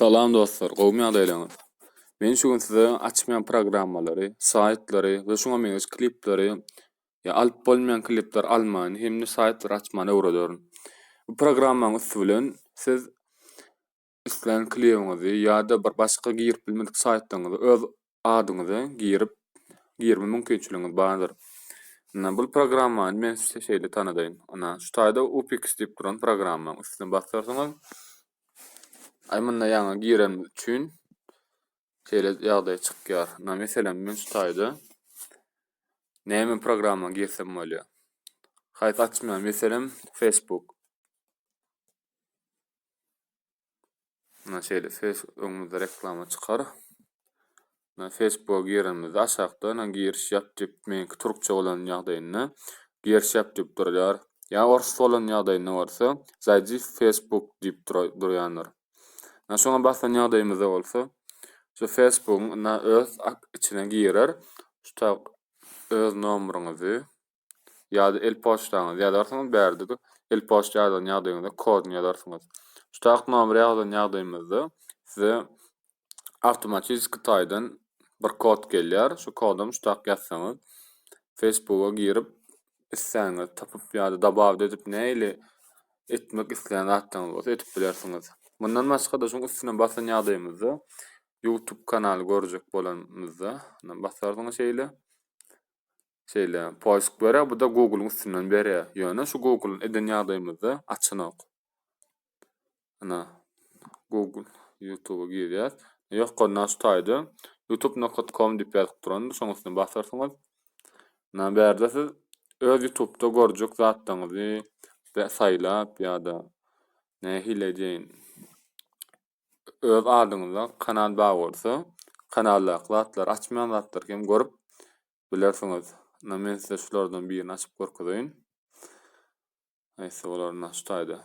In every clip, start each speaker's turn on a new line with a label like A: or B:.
A: Salam dostlar, gowumy ýagdaýlaryňyz? Men şu gün size açmaýan programmalary, saýtlary we şuňa meňzeş klipleri ýa alyp bolmaýan klipleri almany hem-de saýtlary açmany öwrederin. Bu programmanyň üsti bilen siz islän klibiňizi ýa-da bir başga girip bilmedik saýtlaryňyzy öz adyňyza girip girme mümkinçiligiňiz bardyr. Ynha bu programmany men size şeýle tanadaýyn. Ynha şu taýda UPX diýip duran programmanyň üstüne basarsyňyz. Aý munda ýaňy girenimiz üçin şeýle ýagdaý çykýar. Ynha meselem men şu taýda näme programma girsem bolýar. Haýsy açmaýan meselem Facebook. Ynha şeýle ses öňümizde reklama çykar. Ynha Facebooka girenimizde aşakda ynha giriş ýap diýip meňki türkçe bolan ýagdaýynda giriş ýap diýip durýar. Ýa orus bolan ýagdaýynda bolsa zaýdi w Facebook diýip durýandyr. Ynha şoňa basan ýagdaýymyzda bolsa şu Facebookyň ynha öz içine girer. Şu tak öz nomeryňyzy Ýa-da el poçtaňyzy ýazarsyňyz, bärde-de el poçta ýazan ýagdaýyňyzda koduny ýazarsyňyz. Şu tak nomer ýazan ýagdaýymyzda size awtomatiski taýdan bir kod gelýär. Şu kodam şu tak ýazsaňyz Facebooka girip isläniňizi tapyp ýa-da dobawit edip nähili etmek isleýän zatlaryňyz bolsa edip bilersiňiz. Mundan başga-da şuň üstüne basan ýagdaýymyzda YouTube kanaly görjek bolanymyzda basarsyňyz şeýle. Şeýle poisk berýär, bu-da Google-yň üstünden berýär. Ýöne şu Google eden ýagdaýymyzda açanok. Ana, Google, YouTube-a girýäs. Ýokarynda şu taýda youtube.com diýip ýazyp durandyr, şoň üstüne basarsyňyz. Ana, bärde siz öz YouTube-da görjek zatlaryňyzy saýlap ýa-da nähili edýin, öz adyňyzda kanal bar bolsa, kanaldaky zatlary, açmaýan zatlary hem görüp Bilersiňiz. Ynha men size şulardan birini açyp görkezeýin. Haýsy bolar ynha şu taýda.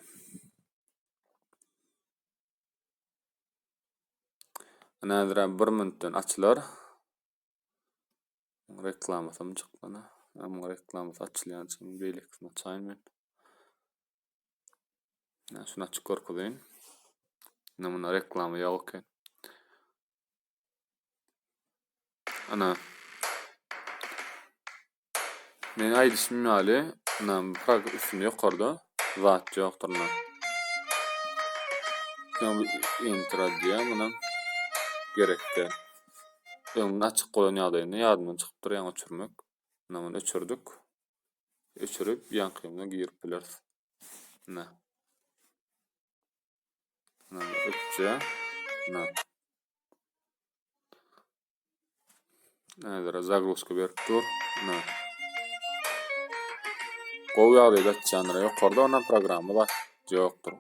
A: Ynha häzir bir minutdan açylar. Reklamasam çykdy ynha. Muň reklamasy açylýança beýlekisini açaýyn men. Ynha şuny açyp görkezeýin. Ynha munda reklama ýok eken. Ana. Men aýdyşym ýaly, ynha prag üstünde ýokarda zat ýokdur ynha. Ýa bu enter diýýär, munam gerek däl. Öňden açyk bolan ýagdaýynda ýadymdan çykypdyr ýaňy öçürmek. Ynha muny öçürdik. Öçürip ýaňkymyza girip bileris. Ynha. Ötje. Na. Näzire zagruzka berip dur. Na. Gowy ýagdaýda açýandyr. Ýokarda ona programma bar. Ýokdur.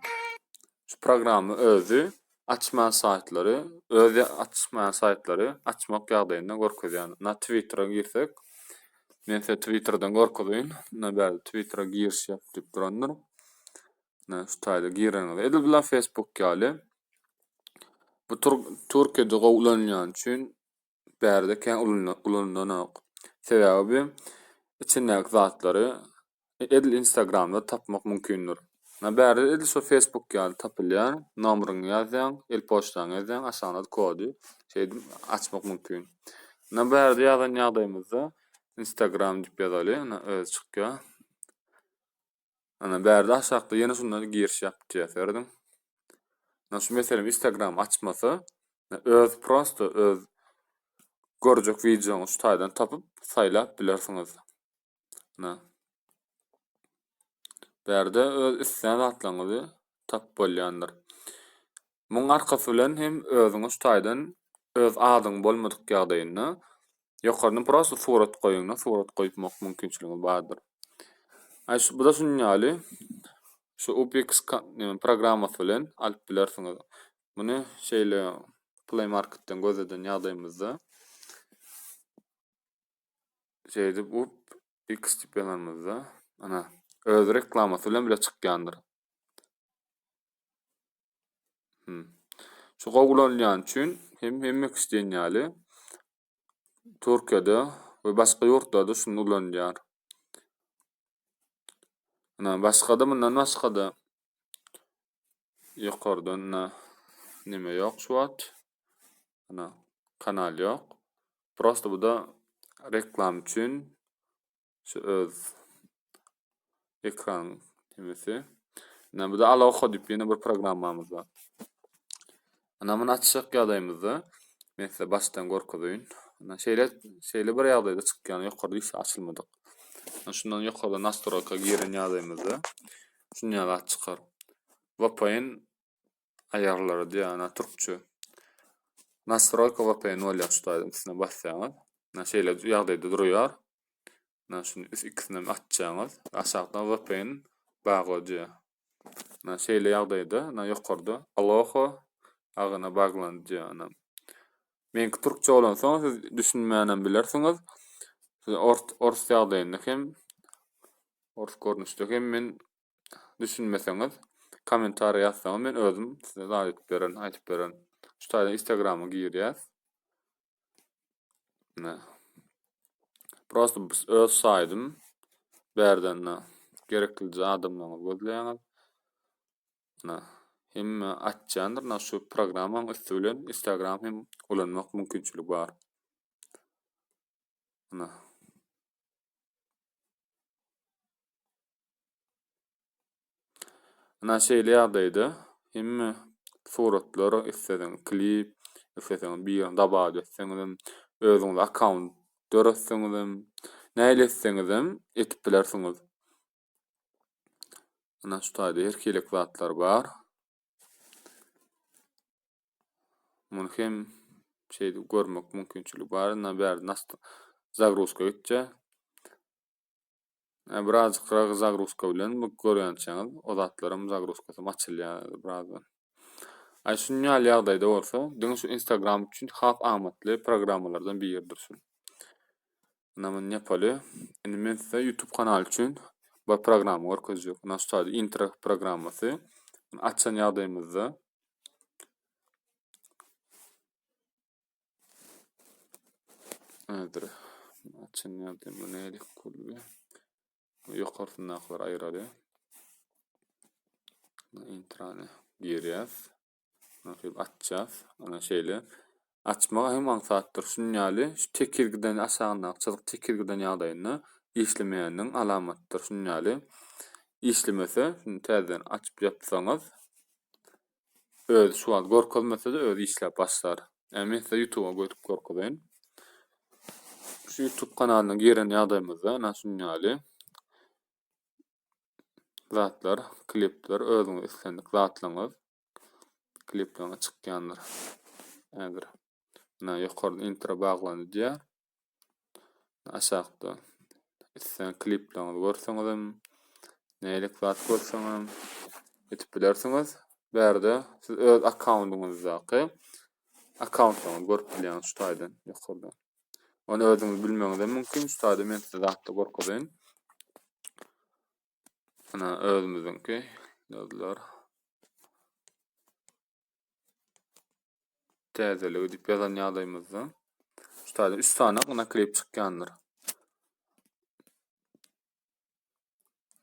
A: Şu programma özi açmaýan saýtlary, özi açmaýan saýtlary açmak ýagdaýynda görkezýär. Na Twittere girsek, men size Twitterden görkezeýin. Na bärde Twittere giriş ýap diýip durandyr. Ine şu taýda gireniňizde edil bular Facebook ýaly. Bu Türkiýede gowy ulanylýany üçin bärde kän ulanylanok. Sebäbi bu içindäki zatlary edil Instagramda tapmak mümkindir. Ine bärde edil şo Facebook ýaly tapylýar. Nomeryňy ýazýaň, el poçtaňy ýazýaň, aşagynda kody şeýdip açmak mümkin. Ine bärde ýazan ýagdaýymyzda Instagram diýip ýazaly, ine özi çykýar. Ana bärde aşakda ýene şundan giriş ýap diýýär serediň. Ana şu meselem Instagram açmasa öz prosto öz görjek wideoňyzy şu taýdan tapyp saýlap bilersiňiz. Ana. Bärde öz islän zatlaryňyzy tapyp bolýandyr. Muň arkasy bilen hem özüňiz şu taýdan öz adyň bolmadyk ýagdaýynda ýokardan prosto surat goýuňda surat goýmak mümkinçiligiňiz bardyr. Aý şu bu-da şunuň ýaly şu UPX programmasy bilen alyp bilersiňiz. Muny şeýle Play Marketden gözleden ýagdaýymyzda şeýdip UPX diýip ýazanymyzda ana öz reklamasy bilen bile çykýandyr. Şu gowy ulanylýany üçin hem hemme kişi diýen ýaly Türkiýede we başga ýurtlarda şuny ulanylýar. Ynha başga-da mundan başga-da ýokardan ynha. neme ýok şu wagt. Ana, kanal ýok. Prosta bu da reklam üçin şu öz ekran nemesi. Ine bu da Aloha diýip ýene bir programmamyz bar. Ana muny açjak ýagdaýymyzda men size başdan görkezeýin. Ana şeýle şeýle bir ýagdaýda çykýan ýokarda hiç açylmadyk. Ana şundan ýokarda nastroýka giren ýagdaýymyzda şunýa zat çykar. VPN aýarlary diýýär, ana türkçe. Nastroýka VPN bolýar şu taýdan üstüne basýaňyz. Ana şeýle ýagdaýda durýar. Ana şuny ikisini hem açýaňyz. Aşakda VPN bagla diýýär. Ana şeýle ýagdaýda, ana ýokarda Aloha agyna baglandy diýýär ana. Meňki türkçe bolansoň siz düşünmänem bilersiňiz. Siz ors ors ýagdaýynda hem ors görnüşde hem men düşünmeseňiz kommentariýa ýazsaňyz men özüm size zat edip bererin, aýdyp bererin. Şu taýdan Instagrama girýäs. Ne. Prosta öz saýdym. Bärden ne gereklije adamlaryňyzy gözleýäňiz. Ne. Hemme açýandyr. Ne şu programmaň üsti bilen Instagram hem ulanmak mümkinçiligi bar. Ne. Ynha şeýle ýagdaýda hemme suratlar isleseň klip, isleseň birini dabawit etseňizem, özüňiz akkaunt döretseňizem, nähili etseňizem etip bilersiňiz. Ynha şu taýda her hili zatlar bar. Muny hem şeýdip görmek mümkinçiligi bar. Ynha bärde zagruzka gitýär. Birazjykrak zagruzka bilen bu görýänçäňiz o zatlaram zagruzkasam açylýar birazdan. Aý şunuň ýaly ýagdaýda bolsa diňe şu Instagram üçin has amatly programmalardan biridir şu. Ynha muny ýapaly. Indi men size YouTube kanaly üçin bir programma görkezjek. Ynha şu taýda intro programmasy. Açan ýagdaýymyzda Häzir açan ýagdaýymda nälik boldy? Ýokarsyndakylar aýraly. Intrany girýäs. Şeýle açýas. Ana şeýle. Açmak hem aňsatdyr. Şunuň ýaly şu tekiz giden aşagyndaky çyzyk tekiz giden ýagdaýynda işlemeýändigiň alamatydyr. Şunuň ýaly işlemese, şuny täzeden açyp ýapsaňyz Özi şu wagt görkezmese-de özi işläp başlar. Ýa men size YouTube-a götürip görkezeýin. Şu YouTube kanalyna giren ýagdaýymyzda ana şunuň ýaly zatlar, klipler, özüňiz islendik zatlaryňyz klipleriňiz çykýandyr. Häzir. Ina ýokarda intro baglandy diýýär. Aşakda islän klipleriňizi görseňizem, nälik zat görseňem etip bilersiňiz. Bärde siz öz akkaundyňyzdaky akkauntlaryňyzy görüp bilýäňiz şu taýdan ýokardan. Ony özüňiz bilmegiňiz hem mümkin. Şu taýda men size zatda görkezeýin. Ana özümiziňki ýazdylar. Täzeligi diýip ýazan ýagdaýymyzda şu taýda 3 sany gana klip çykýandyr.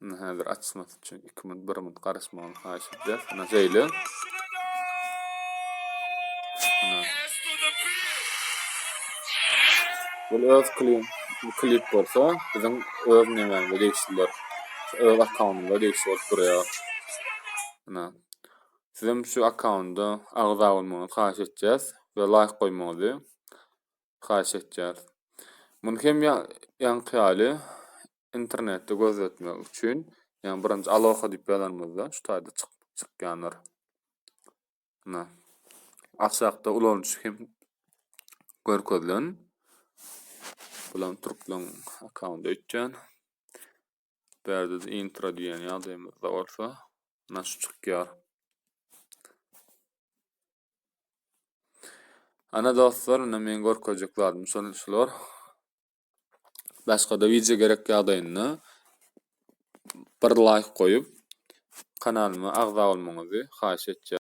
A: Indi häzir açmasy üçin 2 minut 1 minut garaşmagyny haýyş edýäs. Ine şeýle. Bu öz klip, bu klip bolsa biziň öz nemämize degişlidir. Öz akkauntymyza degişli bolup durýar. Ine. Sizem şu akkaunda agza bolmagyňyzy haýyş etýäs we laýk goýmagyňyzy haýyş etýäris. Muny hem ýaňky ýaly internetde gözletmek üçin, ýagny birinji aloha diýip ýazanymyzda şu taýda çykýandyr. Ynha. Aşakda ulanyşy hem görkezilen. Bulam türkleň akkaundy öýtýän. Bärde-de intro diýen ýagdaýymyzda bolsa, mana şu çykýar. Ana dostlar, indi men görkezjek zadym şol şular. Başga-da wideo gerek ýagdaýynda bir laýk goýup, kanalyma agza bolmagyňyzy haýyş etýän.